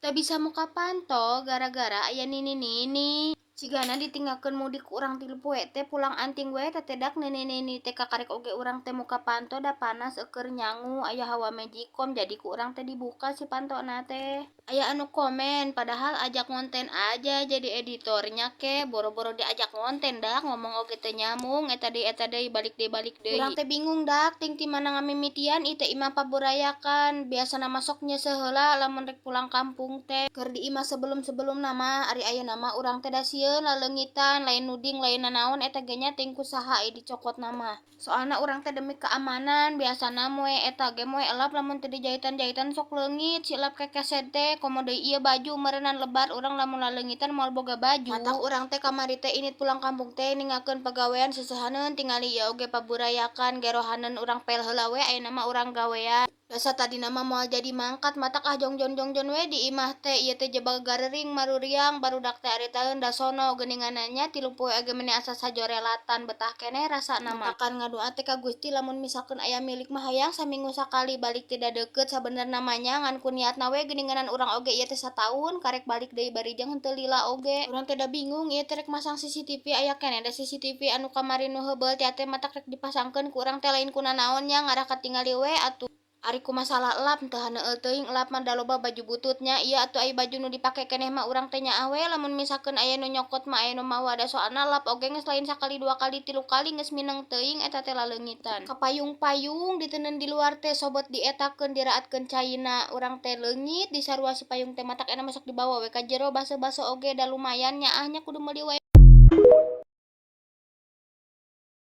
Teu bisa muka panto gara-gara aya nini-nini. Cigana ditinggalkeun mudik urang 3 poe teh pulang anting we tetedak nini-nini teh kakarek oge urang teh muka panto da panas eueur nyangu aya hawa magicom, jadi ku urang teh dibuka si pantona teh. Aya anu komen, padahal ajak ngonten aja jadi editornya ke boro-boro diajak ngonten dah ngomong oge teu nyambung, eta deui, eta deui, balik deui, balik deui. Urang teh bingung dak ting ti mana ngamimitian ieu teh imah paburayakan. Biasana masok nyeuseuh heula lamun rek pulang kampung teh keur di imah sebelum-sebelumna mah. Ari ayeuna mah urang teh da sieun laleungitan, lain nuding lain nanaon, eta ge nya teuing ku saha ai dicokotna mah. Soalna urang teh demi keamanan, biasana moe eta ge moe elap lamun teu dijahitan-jahitan sok leungit si elap kekeset teh, komo deui ieu baju meureunan lebar, urang lamun laleungitan moal boga baju. Matak urang teh kamari teh init pulang kampung teh ninggalkeun pagawean seusehaneun, tingali ieu oge paburayakan gerohaneun urang pel heula we, ayeuna mah urang gawean. Biasa tadina mah moal jadi mangkat, matak ah jongjon-jongjon we di imah teh, ieu teh jebak garering maruriang barudak teh ari taeun da sono geuninganna nya 3 poe oge meni asa sajorelatan, betah keneh rasana mah. Matakan ngadoa teh ka Gusti lamun misalkeun aya milik mah hayang saminggu sakali balik teh, da deukeut sabenerna mah nya, ngan ku niatna we geuninganan urang oge ieu teh sataun karek balik deui bari jeung henteu lila oge. Urang teh da bingung ieu teh rek masang CCTV, aya keneh da CCTV anu kamari nu heubeul teh matak rek dipasangkeun ku urang teh lain ku nanaon nya, ngarah katingali we atuh. Ari ku masalah elap teu haneueul teuing, elap mah da loba baju bututnya ieu atuh, ai baju nu dipake keneh mah urang teh nyaah we lamun misalkeun aya nu nyokot mah, aya nu mawa, da soalna elap oge geus lain sakali dua kali, tilu kali geus mineng teuing eta teh laleungitan. Kapayung-payung diteundeun di luar teh sobot dietakeun, diraatkeun caina, urang teh leungit di sarua si payung teh, matak enak masuk dibawa we ka jero, baseuh-baseuh oge da lumayan nyaahnya, kudu meuli wae.